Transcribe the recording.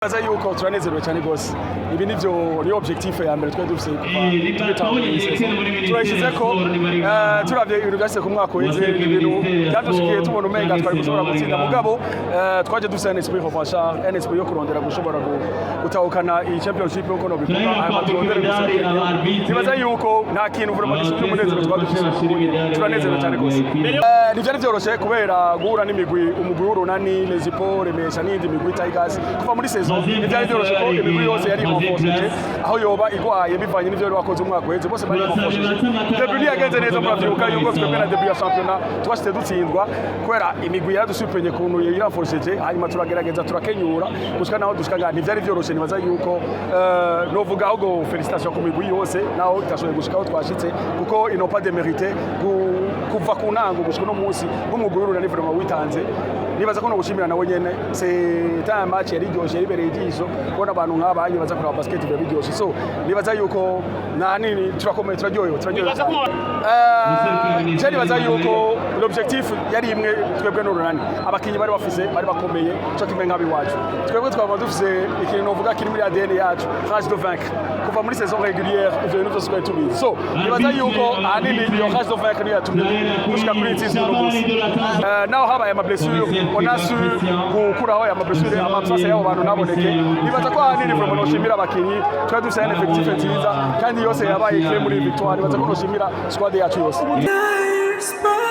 Nibaza yuko turanezerewe cyane rwose. Ibi nivyo, niyo objectif ya mbere twari dufise kuva tugitangura iyi saison. Turayishyize ko turavye ibintu byashyize ku mwaka uheze, ibintu byadushikiye, tubona umenga twari gushobora gutsinda, mugabo twaje dufise un esprit revanchard, un esprit yo kurondera gushobora gutahukana iyi championship, uko nobivuga, hanyuma turondere gusa. Nibaza yuko nta kintu vraiment gisumba umunezero twari dufise. Turanezerewe cyane rwose. Ntivyari vyoroshe kubera guhura n'imigwi, umugwi w'Urunani, Lezipo, Remesha n'iyindi migwi, Tigers, kuva muri saison ntivyari vyoroshe ko imigwi yose yari renforcé, aho yoba igwaye bivanye n'ivyo yari wakoze umwaka uheze, bose bari renforcé. Début ntiyagenze neza, muravyibuka yuko twebwe na début ya championnat twashitse dutsindwa kubera imigwi yaradusupenye kuntu yirenforceje. Hanyuma turagerageza, turakenyura gushika naho dushika ngaha. Ntivyari vyoroshe. Nibaza yuko novuga ahubwo félicitations ku migwi yose naho itashoboye gushika aho twashitse, kuko ils n'ont pas démérité kuva ku ntango gushika uno munsi. Nk'umugwi w'Urunani vraiment witanze, nibaza ko no gushimira nawe nyene. C'est un match yari iryoshe, yari ibereye ijisho kubona abantu nk'aba baza kuraba basket, biba biryoshe. So nibaza yuko nta nini, turakomeye, turaryohewe, turaryohewe. Je nibaza yuko l'objectif yari imwe. Twebwe n'Urunani, abakinyi bari bafise bari bakomeye cyo kimwe nk'abiwacu. Twebwe twaba dufise ikintu novuga kiri muri ADN yacu, rage de vaincre, kuva muri saison régulière. Ivyo bintu vyose twari tubizi. So nibaza yuko ahanini iyo rage de vaincre niyo yatumye dushika kuri iyi ntsinzi uno munsi. Naho habaye ama blessure, on a su gukuraho aya ma blessure, ama absence y'abo bantu ntaboneke. Nibaza ko ahanini vraiment noshimira abakinyi. Twari dufise un effectif nziza kandi yose yabaye clé muri iyi victoire. Nibaza ko noshimira squad yacu yose. Spot.